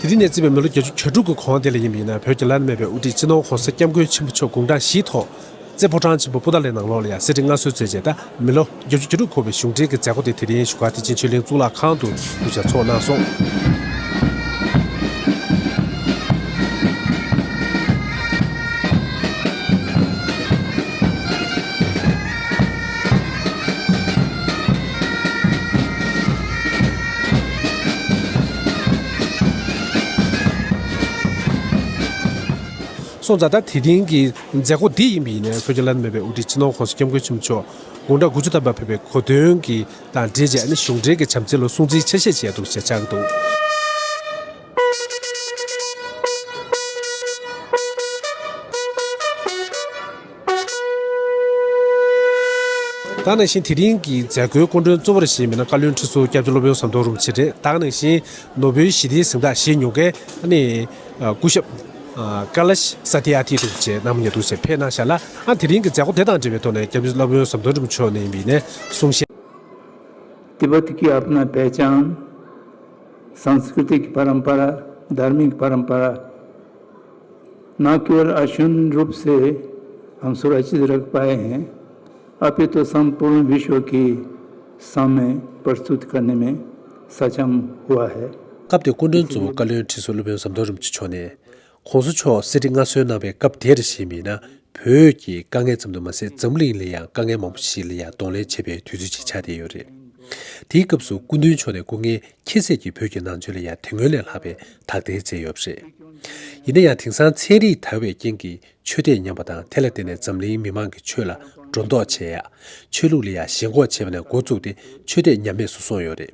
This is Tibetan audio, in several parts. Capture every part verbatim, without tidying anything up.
དེ་རིང་ནས་བརྩིས་པའི་མི་ལོ་བརྒྱད་ཅུ་གྱ་དྲུག་གི་གོང་དེ་ལ་ཡིན་པ་ཡིན་ན། བོད་ཀྱི་བླ་ན་མེད་པའི་དབུ་ཁྲིད་སྤྱི་ནོར་༸གོང་ས་༸སྐྱབས་མགོན་ཆེན་པོ་མཆོག་དགུང་གྲངས་བཞིའི་ཐོག་རྩེ་ཕོ་བྲང་ཆེན་པོ་པོ་ཏཱ་ལའི་ནང་ལོགས་ལ་ཡང་གསེར་ཁྲི་མངའ་གསོལ་མཛད་རྗེས། ད་མི་ལོ་བརྒྱད་ཅུ་གྱ་དྲུག་འཁོར་བའི་གཞུང་འབྲེལ་གྱི་མཛད་སྒོ་དེ་དེ་རིང་བཞུགས་སྒར་བདེ་ཆེན་ཆོས་གླིང་གཙུག་ལག་ཁང་དུ་གདུང་ཤུགས་ཚོགས་གནང་སོང་། སོང་ཙང་ད་དེ་རིང་གི་མཛད་སྒོ་འདི་ཡིན་པ་ཡིན་ན། བོད་ཀྱི་བླ་ན་མེད་པའི་དབུ་ཁྲིད་སྤྱི་ནོར་༸གོང་ས་༸སྐྱབས་མགོན་ཆེན་པོ་མཆོག་དགུང་གྲངས་དགུ་བཅུ་ཐམ་པ་ཕེབས་པའི་གོ་སྟོན་གྱི་དང་འབྲེལ་བྱས་ནས་གཞུང་འབྲེལ་གྱི་བྱམས་བརྩེའི་ལོ་སྲུང་བརྩིའི་ཆ་ཤས་ཅིག་འདུག་ཅེས་ཆགས་ཀྱི་འདུག། ད་ནང་བཞིན་དེ་རིང་གི་མཛད་སྒོའི་སྐུ་མགྲོན་གཙོ་བོར་བཞེངས་པ་ཡིན་ན་བཀའ་བློན་ཁྲི་ཟུར་སྐྱབས་རྗེ་སློབ་དཔོན་ཟམ་གདོང་རིན་པོ་ཆེ་རེད། ད་ནང་བཞིན་ནོར་བུའི་ཞི་བདེའི་གཟེངས་རྟགས་བཞེས་མྱོང་མཁན་ཨ་ནི་སྐུ་ཞབས་ཀ་ལ་ཤ་ས་ཏི་ཨ་ཏི་འདུག་ཅེས་རྣམ་པ་གཉིས་འདུག་ཅེས་ཕེབས་གནང་ཤག་ལ། ཨ་དེ་རིང་གི་མཛད་སྒོ་དེ་དང་འབྲེལ་བའི་ཐོག་ནས་སྐྱབས་རྗེ་སློབ་དཔོན་ཟམ་གདོང་རིན་པོ་ཆེ་མཆོག་ནས་ཡིན་པ་ཡིན་ན་གསུང་བཤད། तिब्बत की अपना पहचान, सांस्कृतिक परंपरा, धार्मिक परंपरा न केवल अक्षुण्ण रूप से हम सुरक्षित रख पाए हैं, अपितु संपूर्ण विश्व के सामने प्रस्तुत करने में सक्षम हुआ है। སྐབས་དེར་སྐུ་མགྲོན་གཙོ་བོ་བཀའ་བློན་ཁྲི་ཟུར་སློབ་དཔོན་ཟམ་གདོང་རིན་པོ་ཆེ་མཆོག་ནས། ༸གོང་ས་མཆོག་གསེར་ཁྲི་མངའ་གསོལ་གནང་བའི་སྐབས་དེར་བཞེངས་པ་ཡིན་ན། བོད་ཀྱི་དཀའ་ངལ་ཙམ་དུ་མ་ཟད། འཛམ་གླིང་ལ་ཡང་དཀའ་ངལ་མང་པོ་ཞིག་ལ་ཡང་གདོང་ལེན་བྱེད་པའི་དུས་ཚོད་ཅིག་ཆགས་བསྡད་ཡོད་རེད། དེའི་སྐབས་སུ་སྐུ་མདུན་མཆོག་ནས་སྐུ་ངལ་ཁྱད་བསད་ཀྱིས་བོད་ཀྱི་ནང་ཆོས་ལ་ཡང་དེ་སྔོན་ལས་ལྷག་པའི་དག་ཐེར་མཛད་ཡོད་པ་རེད། ཡིན་ན་ཡང་དེང་སང་ཚན་རིག་དར་བའི་རྐྱེན་གྱིས་ཆོས་དད་ཉམས་པ་དང་། དེ་ལ་བརྟེན་ནས་འཛམ་གླིང་མི་མང་གིས་ཆོས་ལ་སྒྲོ་འདོགས་བྱེད་ཡ། ཆོས་ལུགས་ལ་ཡང་ཞེན་ཁོག་བྱེད་པ་ནས་འགོ་བཙུགས་ཏེ་ཆོས་དད་ཉམས་དམས་སུ་སོང་ཡོད་རེད།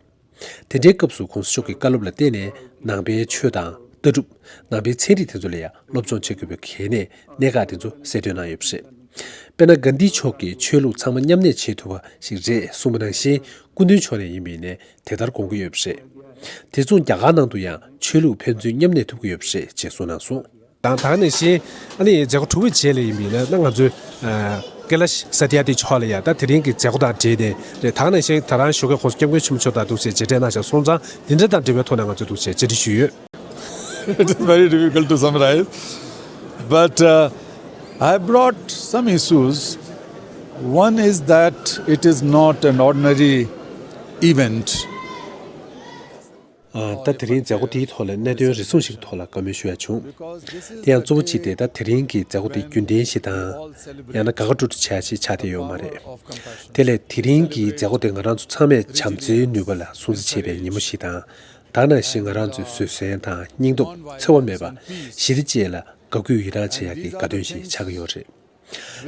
དེ་འདྲའི་སྐབས་སུ་༸གོང་ས་མཆོག་གི་བཀའ་སློབ་ལ་བརྟེན་ནས་ནང་པའི་ཆོས་དང་ལྟ་གྲུབ། ནང་པའི་ཚན་རིག་དེ་ཚོ་ལ་ཡང་སློབ་སྦྱོང་བྱེད་དགོས་པའི་གལ་གནད་གནད་འགག་དེ་ཚོ་གསལ་སྟོན་གནང་ཡོད་པ་རེད། དཔེར་ན་གྷན་དྷི་མཆོག་གིས་ཆོས་ལུགས་ཚང་མ་མཉམ་གནས་བྱེད་ཐུབ་པ་ཞིག་རེད་གསུངས་པ་ནང་བཞིན། སྐུ་མདུན་མཆོག་ནས་ཡིན་པ་ཡིན་ནའི་དེ་ལྟར་དགོངས་ཀྱི་ཡོད་པ་རེད། དེ་མཚུངས་རྒྱ་གར་ནང་དུ་ཡང་ཆོས་ལུགས་ཕན་ཚུན་མཉམ་གནས་ཐུབ་ཀྱི་ཡོད་པ་རེད་ཅེས་གསུངས་གནང་སོང་། དང་ད་ག་ནང་བཞིན་ཨ་ནི་མཛད་སྒོ་གྲུབ་པའི་རྗེས་ལ་ཡིན་པ་ཡིན་ན། ང་ཚོའི་ཀེ་ལ་ཤ་ས་ཏི་ཨ་ཏི་མཆོག་ལ་ཡང་ད་དེ་རིང་གི་མཛད་སྒོ་དང་འབྲེལ་ཏེ་རེད། ད་ག་ནང་བཞིན་ད་རང་ཞོགས་ཀས་༸གོང་ས་༸སྐྱབས་མགོན་ཆེན་པོ་མཆོག་དང་འདུག་སེ་མཇལ་འཕྲད་གནང་བཞག་སོང་ཙང་། འདི་འདྲ་དང་འབྲེལ་བའི་ཐོག་ནས་ང་ཚོས་འདུག་སེ་བཅར་འདྲི་ཞུས་ཡོད། It is very difficult to summarize, but uh, I brought some issues. One is that it is not an ordinary event. ད་དེ་རིང་མཛད་སྒོ་དེའི་ཐོག་ལ་གནད་དོན་རེ་ཟུང་ཞིག་གི་ཐོག་ལ་བཀའ་མོལ་ཞུ་ཡ་བྱུང་། དེ་ཡང་གཙོ་བོ་གཅིག་དེ་ད་དེ་རིང་གི་མཛད་སྒོ་དེ་རྒྱུན་ལྡན་ཞིག་དང་། ཡང་ན་དགའ་དགའ་སྤྲོ་སྤྲོ་བྱ་ཡ་ཞིག་ཆགས་བསྡད་ཡོད་མ་རེད། དེ་ལས་དེ་རིང་གི་མཛད་སྒོ་དེ་ང་རང་ཚོ་ཚང་མས་བྱམས་བརྩེའི་ནུས་པ་ལ་སྲུང་བརྩི་བྱེད་པའི་ཉིན་མོ་ཞིག་དང་། ད་ག་ནང་བཞིན་ང་རང་ཚོའི་བཟོད་བསྲན་དང་སྙིང་སྟོབས་འཚེ་བ་མེད་པ། ཞི་བདེ་བཅས་ལ་དགའ་གུས་ཡི་རངས་བྱེད་ཡག་གི་དགའ་སྟོན་ཞིག་ཆགས་ཀྱི་ཡོད་རེད།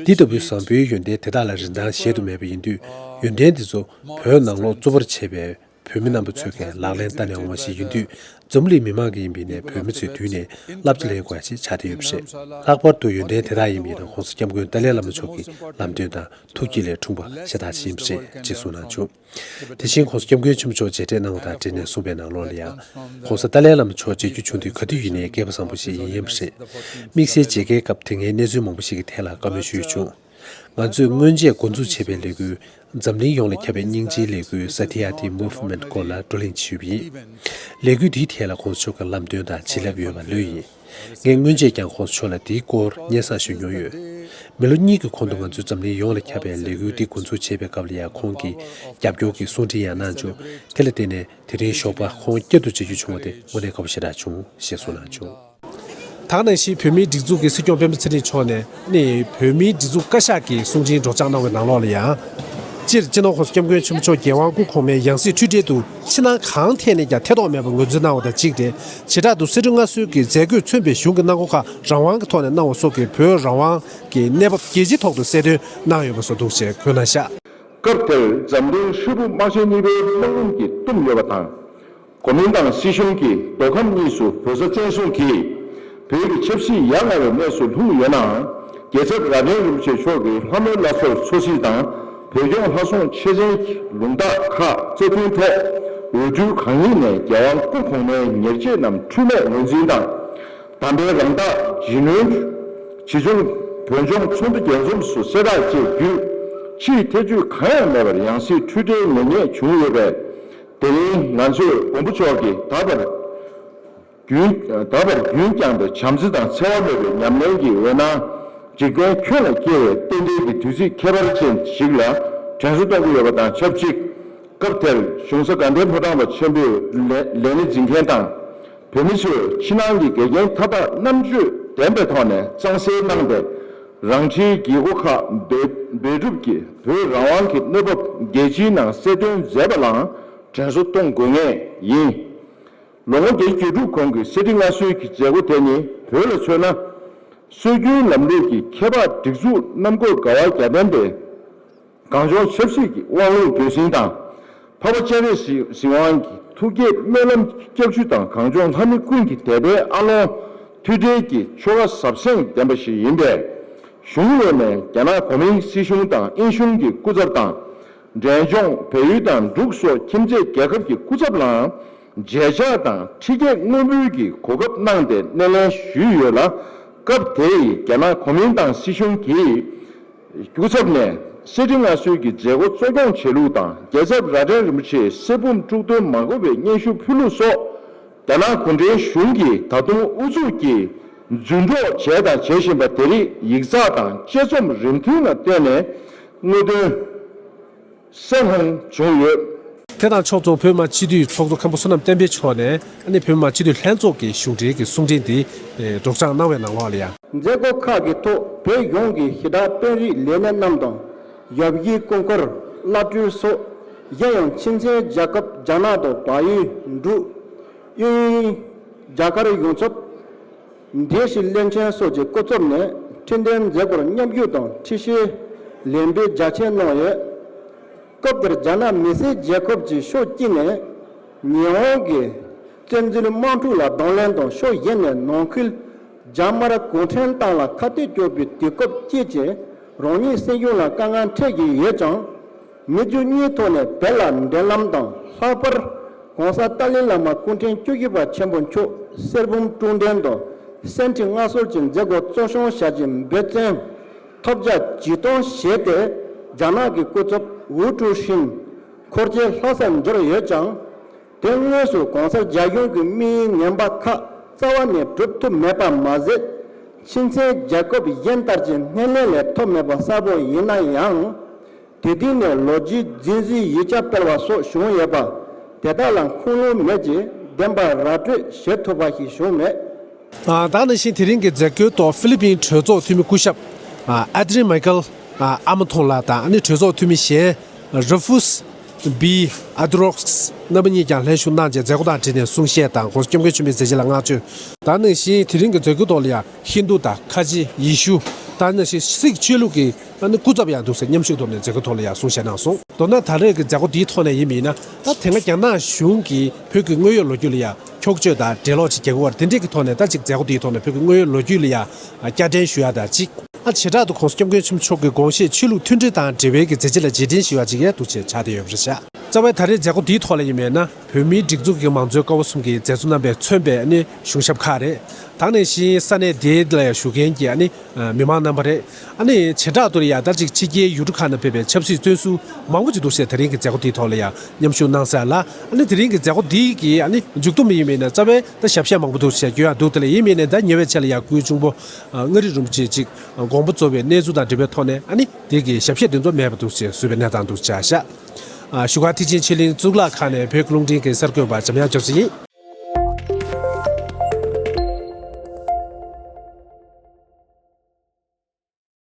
འདི་ལྟ་བུའི་བཟང་པོའི་ཡོན་ཏན་དེ་དག་ལ་རིན་ཐང་གཞལ་དུ་མེད་པ་ཡིན་དུས། ཡོན་ཏན་འདི་ཚོ་བོད་ནང་ལོགས་གཙོ་བོར་བྱས་པའི་བོད་མི་རྣམ་པ་ཚོས་ཀྱང་ལག་ལེན་བསྟར་ནས་འོང་བ་ཞིག་ཡིན་དུས། འཛམ་གླིང་མི་མང་གིས་ཡིན་པ་ཡིན་ནའི་བོད་མི་ཚོའི་མདུན་ནས་བསླབ་བྱ་ལེན་དགོས་ཡ་ཞིག་ཆགས་བསྡད་ཡོད་པ་རེད། ལྷག་པར་དུ་ཡོན་ཏན་དེ་དག་ཡིན་པ་ཡིན་ན་༸གོང་ས་༸སྐྱབས་མགོན་ཏཱ་ལའི་བླ་མ་མཆོག་གི་ལམ་སྟོན་དང་ཐུགས་བསྐྱེད་ལས་འཁྲུངས་པ་ཤ་སྟག་ཞིག་ཡིན་པ་རེད་ཅེས་གསུངས་གནང་བྱུང་། དེ་བཞིན་༸གོང་ས་༸སྐྱབས་མགོན་ཆེན་པོ་མཆོག་མཇལ་འཕྲད་གནང་བ་དང་འབྲེལ་ནས་གསུངས་པའི་ནང་ལོགས་ལ་ཡང་། ༸གོང་ས་ཏཱ་ལའི་བླ་མ་མཆོག་མཇལ་རྒྱུ་བྱུང་དུས་ག་དུས་ཡིན་ནའི་སྐལ་པ་བཟང་པོ་ཞིག་ཡིན་ཡིན་པ་རེད། དམིགས་བསལ་མཇལ་ཁའི་སྐབས་དེ་སྔའི་གནས་ཚུལ་མང་པོ་ཞིག་གི་ཐད་ལ་བཀའ་མོལ་ཞུས་བྱུང་། ང་ཚོས་སྔོན་ཆད་འགོ་འཛུགས་བྱས་པའི་ལས་འགུལ། འཛམ་གླིང་ཡོངས་ལ་ཁྱབ་པའི་སྙིང་རྗེའི་ལས་འགུལ་Satyarthi Movement སྐོར་ལ་བགྲོ་གླེང་ཞུས་པ་ཡིན། ལས་འགུལ་འདིའི་ཐད་ལ་༸གོང་ས་མཆོག་གི་ལམ་སྟོན་དང་བྱིན་རླབས་ཡོད་པ་ལོས་ཡིན། ངས་སྔོན་ཆད་ཀྱང་༸གོང་ས་མཆོག་ལ་དེའི་སྐོར་སྙན་སེང་ཞུས་མྱོང་ཡོད། མི་ལོ་གཉིས་ཀྱི་གོང་དུ་ང་ཚོས་འཛམ་གླིང་ཡོངས་ལ་ཁྱབ་པའི་ལས་འགུལ་འདི་འགོ་འཛུགས་བྱེད་པའི་སྐབས་ལ་ཡང་ཁོང་གིས་རྒྱབ་སྐྱོར་གྱི་གསུང་འཕྲིན་ཡང་གནང་བྱུང་། དེ་ལ་བརྟེན་ནས་དེ་རིང་ཞོགས་པ་ཁོང་བསྐྱར་དུ་མཇལ་རྒྱུ་བྱུང་བ་དེ་དངོས་གནས་དགའ་པོ་ཞེ་དྲག་བྱུང་ཞེས་གསུངས་གནང་བྱུང་། ད་ག་ནང་བཞིན་བོད་མིའི་སྒྲིག་འཛུགས་ཀྱི་སྲིད་སྐྱོང་སྤེན་པ་ཚེ་རིང་མཆོག་ནས་ནི་བོད་མིའི་སྒྲིག་འཛུགས་བཀའ་ཤག་གི་གསུང་འཕྲིན་སྒྲོག་སྦྱང་གནང་བའི་ནང་ལོགས་ལ་ཡང་། སྤྱིར་སྤྱི་ནོར་༸གོང་ས་༸སྐྱབས་མགོན་ཆེན་པོ་མཆོག་རྒྱལ་དབང་སྐུ་གོང་མའི་ཡང་སྲིད་འཁྲུལ་བྲལ་དུ་ཕྱི་ནང་གང་ཐད་ནས་ཀྱང་ཐེ་གཏོགས་མེད་པར་ངོས་འཛིན་གནང་བ་དང་གཅིག་སྟེ། བྱེ་བྲག་ཏུ་གསེར་ཁྲི་མངའ་གསོལ་གྱི་མཛད་སྒོས་མཚོན་པའི་གཞུང་གི་གནང་སྒོ་ཁག་རང་དབང་གི་ཐོག་ནས་གནང་བ་སོགས་ཀྱི་བོད་རང་དབང་གི་གནས་བབ་རྒྱལ་སྤྱིའི་ཐོག་ཏུ་གསལ་སྟོན་གནང་ཡོད་པ་སོགས་འདུག་ཅེས་འཁོད་གནང་བཞག། སྐབས་དེར་འཛམ་གླིང་ཧྲིལ་པོ་དམག་ཆེན་གཉིས་པའི་དམག་དཔུང་གིས་བཏུམས་ཡོད་པ་དང་། གོ་མིན་ཏང་སྲིད་གཞུང་གིས་མདོ་ཁམས་གཉིས་སུ་བོད་ས་བཙན་བཟུང་གིས་བོད་ཀྱི་ཆབ་སྲིད་ཡ་ང་བའི་གནས་སུ་ལྷུང་ཡོད་ནའང་། རྒྱལ་ཚབ་རྭ་སྒྲེང་རིན་པོ་ཆེ་མཆོག་གིས་ལྷ་མོའི་བླ་མཚོར་འཚོ་གཞིས་དང་བོད་ལྗོངས་ལྷ་སྲུང་ཆེ་ཆེན་གྱི་ལུང་རྟགས་ཁག་རྩ་མཐུན་ཐོག་འོས་སྤྲུལ་གང་ཡིན་ནས་རྒྱལ་དབང་སྐུ་གོང་མའི་ཉེར་སྤྱོད་རྣམས་འཁྲུལ་མེད་ངོས་འཛིན་དང་། དམ་པའི་རང་རྟགས་ཇི་ནུས་ཇི་བྱུང་བོད་ལྗོངས་ཚོགས་འདུ་རྒྱས་འཛོམས་སུ་གསལ་བསྒྲགས་བཅས་བརྒྱུད་ཕྱིའི་ཐེ་ཇུས་གང་ཡང་མེད་པར་ཡང་སྲིད་འཁྲུལ་བྲལ་ཉེ་ཉེ་བྱུང་ཡོད་པས། དེ་རིང་ང་ཚོས་མགོན་པོ་མཆོག་གིས་ད་བར་ རྒྱུན། ད་བར་རྒྱུན་བསྐྱངས་པའི་བྱམས་བརྩེ་དང་འཚེ་བ་མེད་པའི་ཉམས་ལེན་གྱི་འོད་སྣང་འཇིག་རྟེན་ཁྱོན་ལ་སྐྱེ་བའི་རྟེན་འབྲེལ་གྱི་དུས་ཚིགས་ཁྱད་པར་ཅན་ཞིག་ལ་དྲན་གསོ་གཏོང་གི་ཡོད་པ་དང་ཆབས་ཅིག་སྐབས་དེར་གཞུང་ས་དགའ་ལྡན་ཕོ་བྲང་པ་ཆེན་པོའི་ལས་ལས་སྣེ་འཛིན་མཁན་དང་། བོད་མི་ཚོས་ཕྱི་ནང་གི་འགལ་རྐྱེན་མཐའ་དག་རྣམ་དཔྱོད་ལྡན་པའི་ཐོག་ནས་གཙང་སེལ་གནང་སྟེ། རང་འཁྲིའི་བརྒྱུད་སྒོ་ཁག་འབད་འབད་སྒྲུབ་ཀྱིས་བོད་རང་དབང་གི་གནས་བབ་རྒྱལ་སྤྱིའི་ནང་གསལ་སྟོན་མཛད་པ་ལའང་དྲན་གསོ་གཏོང་དགོས་ངེས་ཡིན། ལོ་ངོ་བརྒྱད་ཅུ་གྱ་དྲུག་གོང་གི་གསེར་ཁྲི་མངའ་གསོལ་གྱི་མཛད་སྒོ་དེ་ནི་བོད་ལ་མཚོན་ན། སྲོལ་རྒྱུན་ལམ་ལུགས་ཀྱི་ཁྱད་འཕགས་སྒྲིག་འཛུགས་རྣམ་བཀོད་དགའ་བ་རྒྱ་ལྡན་པའི་གངས་ལྗོངས་ཆབ་སྲིད་ཀྱི་དབང་ལུང་བརྗོད་ཟིན་དང་། འཕགས་པ་སྤྱན་རས་གཟིགས་དབང་གི་ཐུགས་བསྐྱེད་སྨོན་ལམ་སྐྱབས་ཞུ་དང་གངས་ལྗོངས་ལྷ་མི་ཀུན་གྱི་དད་པའི་ཨ་ལོང་མཐུན་འབྲེལ་གྱི་ཆོ་ག་ཟབ་གསང་ལྡན་པ་ཞིག་ཡིན་པས། གཞུང་ངོས་ནས་རྒྱ་ནག་གོ་མིན་སྲིད་གཞུང་དང་དབྱིན་གཞུང་གི་སྐུ་ཚབ་དང་། འབྲས་ལྗོངས་བལ་ཡུལ་དང་འབྲུག་སོགས་ཁྱིམ་མཚེས་རྒྱལ་ཁབ་ཀྱི་སྐུ་ཚབ་ལའང་མཇལ་འཕྲད་དང་ཁྲི་བརྒྱད་སྔོན་འབུལ་གྱི་གོ་སྐབས་གནང་སྟེ་སྣེ་ལེན་ཞུས་ཡོད་ལ། སྐབས་དེའི་རྒྱ་ནག་གོ་མིན་ཏང་སྲིད་གཞུང་གིས་སྐུ་ཚབ་ནས་གསེར་ཁྲི་མངའ་གསོལ་གྱི་མཛད་སྒོ་གཙོ་སྐྱོང་བྱེད་ལུགས་དང་། རྒྱལ་ཚབ་རྭ་སྒྲེང་རིན་པོ་ཆེས་གསེར་བུམ་དཀྲུག་འདོན་མ་དགོས་པའི་སྙན་ཞུ་ཕུལ་ལུགས་སོགས། རྒྱ་ནག་གུང་ཁྲན་གཞུང་གིས་ད་དུང་ཨུ་ཚུགས་ཀྱིས་རྫུན་སྒྲོག་བྱས་དང་བྱེད་བཞིན་པ་དེ་རིགས་ཡིག་ཚགས་དང་དཔྱད་རྩོམ་རིམ་མཐུན་ལ་བརྟེན་ནས་དངོས་དོན་གསལ་སྟོན་བྱུང་ཡོད། དེ་དང་ཕྱོགས་མཚུངས་བོད་མི་མང་སྤྱི་འཐུས་ཚོགས་གཙོ་མཁན་པོ་བསོད་ནམས་བསྟན་འཕེལ་མཆོག་ནས་ཨ་ནི་བོད་མི་མང་སྤྱི་འཐུས་ལྷན་ཚོགས་ཀྱི་གཞུང་འབྲེལ་གྱི་གསུང་འཕྲིན་འདི་སྒྲོག་སྦྱང་གནང་བའི་ནང་ལོགས་ལ་ཡང་། མཛད་སྒོ་ཁག་གི་ཐོག་བོད་ཡོངས་ཀྱི་ཞི་དྲག་དཔོན་རིགས་ལས་སྣེ་རྣམས་དང་། ཡབ་ཡུམ་སྐུ་འཁོར་བླ་སྤྲུལ་སོགས་གཞན་ཡང་ཕྱི་མཚན་རྒྱལ་ཁབ་རྒྱ་ནག་དང་བལ་ཡུལ། འབྲུག་དབྱིན་ཡུལ། རྒྱ་གར་ཡོངས་ཁྱབ། འགྲེལ་བཤད་བློན་ཆེན་སོགས་ཀྱི་སྐུ་ཚབ་ནས་འཕྲོད་བསྟེན་མཛད་སྒོར་མཉམ་ཞུགས་དང་ཁྲིད་བཤད་ལན་འབུལ་རྒྱ་ཆེན་གནང་ཡོད། སྐབས་དེར་རྒྱ་ནག་མི་སེར་རྒྱལ་ཁབ་ཀྱི་ཕྱོགས་གཅིག་ནས་ཉི་ཧོང་གི་བཙན་འཛུལ་དམག་འཁྲུག་ལ་གདོང་ལེན་དང་ཕྱོགས་གཞན་ནས་ནང་ཁུལ་རྒྱ་དམར་གུང་ཁྲན་ཏང་ལ་ཁ་གཏད་གཅོག་པའི་དུས་སྐབས་དཀྱིལ་གྱི་རང་ཉིད་སྲིད་གཞུང་ལ་དཀའ་ངལ་འཕྲད་ཀྱི་ཡོད་ཀྱང་། མི་རྒྱུ་གཉིས་ཐོག་ནས་བོད་ལ་འབྲེལ་ལམ་དང་། ལྷག་པར་༸གོང་ས་ཏཱ་ལའི་བླ་མ་སྐུ་ཕྲེང་བཅུ་བཞི་པ་ཆེན་པོ་མཆོག་གསེར་བུམ་དཀྲུག་འདོན་དང་གསེར་ཁྲི་མངའ་གསོལ་གྱི་མཛད་སྒོ་གཙོ་སྐྱོང་བྱ་རྒྱུའི་འབད་བརྩོན་ཐོབ་རྒྱ་ཇི་གཏོང་བྱས་ཏེ། རྒྱ་ནག་གི་སྐུ་ཚབ་ཝུའུ་ཀྲུའུ་ཧྲིན་འཁོར་སྐྱོད་ལྷ་སར་འབྱོར་ཡོད་ཀྱང་། དེ་དངོས་སུ་༸གོང་ས་རྒྱ་གཞུང་གི་དམིགས་ཡུལ་ངན་པ་ཁག་རྩ་བ་ནས་སྒྲུབ་ཐུབ་མེད་པ་མ་ཟད། ཕྱི་མཚན་རྒྱལ་ཁབ་གཞན་ལྟར་གྱི་སྣེ་ལེན་ལས་ཐོབ་མེད་པ་གསལ་པོ་ཡིན་ན་ཡང་། དེ་དུས་ནས་ལོ་རྒྱུས་རྫུན་བཟོའི་ཡིག་ཆ་སྤེལ་བ་སོགས་བྱུང་ཡོད་པ། དེ་དག་ལ་ཁུངས་ལུང་མེད་ཅིང་བདེན་པ་ར་སྤྲོད་བྱེད་ཐུབ་པ་ཞིག་བྱུང་མེད། ཨ། ད་ནང་བཞིན་དེ་རིང་གི་མཛད་སྒོའི་ཐོག་ཧྥི་ལི་པིན་གྲོས་ཚོགས་འཐུས་མི་སྐུ་ཞབས་ཨ་ཨ་དྲིན་མའི་ཀལ་ཨ་ཨ་མ་ཐོང་ལགས་དང་། ཨ་ནི་གྲོས་ཚོགས་འཐུས་མི་གཞན་ར་ཧྥུས་བི་ཨ་དུ་རོགས་རྣམ་པ་གཉིས་ཀྱང་ལྷན་ཞུགས་གནང་རྗེས་མཛད་སྒོ་དང་འབྲེལ་ནས་གསུང་བཤད་དང་༸གོང་ས་༸སྐྱབས་མགོན་ཆེན་པོའི་མཛད་རྗེས་ལ་བསྔགས་བརྗོད། ད་ནང་བཞིན་དེ་རིང་གི་མཛད་སྒོའི་ཐོག་ལ་ཡང་ཧིན་དུ་དང་ཁ་ཆེ་ཡེ་ཤུ། ད་ནང་བཞིན་སིག་ཆོས་ལུགས་ཀྱི་ཨ་ནི་སྐུ་ཚབ་ཡང་འདུག་ཟེར་མཉམ་ཞུགས་ཐོག་ནས་མཛད་སྒོའི་ཐོག་ལ་ཡང་གསུང་བཤད་གནང་སོང་། མདོར་ན་ད་རེས་ཀྱི་མཛད་སྒོ་འདིའི་ཐོག་ནས་ཡིན་པ་ཡིན་ན། ད་དེ་སྔ་རྒྱ་ནག་གཞུང་གིས་བོད་ཀྱི་དངོས་ཡོད་ལོ་རྒྱུས་ལ་ཡང་འཁྱོག་བརྗོད་དང་འགྲེལ་ལོག་ཅིག་རྒྱག་གི་ཡོད་པ་རེད། དེ་འདྲའི་གི་ཐོག་ནས་ད་ཅིག་མཛད་སྒོ་འདིའི་ཐོག་ནས་བོད་ཀྱི་དངོས་ཡོད་ལོ་རྒྱུས་ལ་ཡང་བསྐྱར་དྲན་ཞུ་ཡ་དང་གཅིག་ཨ་བྱེ་བྲག་ཏུ་༸གོང་ས་༸སྐྱབས་མགོན་ཆེན་པོ་མཆོག་གི་དགོངས་བཞེད་ཆོས་ལུགས་མཐུན་སྒྲིལ་དང་འབྲེལ་བའི་གི་མཛད་རྗེས་ལ་རྗེས་དྲན་ཞུ་ཡ་ཅིག་ཡང་འདུག་ཅེས་ཆགས་བསྡད་ཡོད་པ་རེད་ཤག་རྩ་བའི་ད་རེས་མཛད་སྒོ་འདིའི་ཐོག་ལ་ཡིན་པ་ཡིན་ན། བོད་མིའི་སྒྲིག་འཛུགས་ཀྱི་མང་གཙོའི་ཀ་བ་གསུམ་གྱི་མཛད་གཙོ་རྣམ་པས་མཚོན་པའི་ཨ་ནི་གཞུང་ཞབས་ཁག་རེད། ད་ནང་བཞིན་ས་གནས་དེ་ལ་ཡང་བཞུགས་མཁན་གྱི་ཨ་ནི་མི་མང་རྣམ་པ་རེད། ཨ་ནི་བྱེ་བྲག་ཏུ་ཡང་ད་ཅིག་ཕྱི་རྒྱལ་ཡུལ་གྲུ་ཁག་ནང་ཕེབས་པའི་ཆབ་སྲིད་བཙོན་ཟུར་མང་པོ་ཅིག་འདུག་ཟེར། དེ་རིང་གི་མཛད་སྒོ་དེའི་ཐོག་ལ་ཡང་མཉམ་ཞུགས་གནང་ས་ལ། ཨ་ནི་དེ་རིང་གི་མཛད་སྒོ་འདི་གི་ཨ་ནི་མཇུག་བསྡོམས་ཡིན་མིན་ན་རྩ་བའི་ད་ཞབས་བཤད་མང་པོ་འདུག་ཟེར་རྒྱུ་ཡང་འདུག་དེ་ལ་ཡིན་མིན་ན་ད་ཉེ་བའི་ཆར་ལ་ཡང་སྐུའི་གཅུང་པོ་མངའ་རིས་རིན་པོ་ཆེ་ཅིག་དགོངས་པ་རྫོགས་པའི་གནས་ཚུལ་དང་འབྲེལ་བའི་ཐོག་ནས་ཨ་ནི་དེ་གི་ཞབས་བཤད་དེ་ཚོ་མེད་པ་འདུག་ཟེར་བཟོས་པའི་གནས་སྟངས་འདུག་ཆགས་ཤག་ཨ། བཞུགས་སྒར་ཐེག་ཆེན་ཆོས་གླིང་གཙུག་ལག་ཁང་ནས་བོད་ཀྱི་རླུང་འཕྲིན་གྱི་གསར་འགོད་པ་འཇམ་དབྱངས་སྐྱབས་སུ་ཡིན།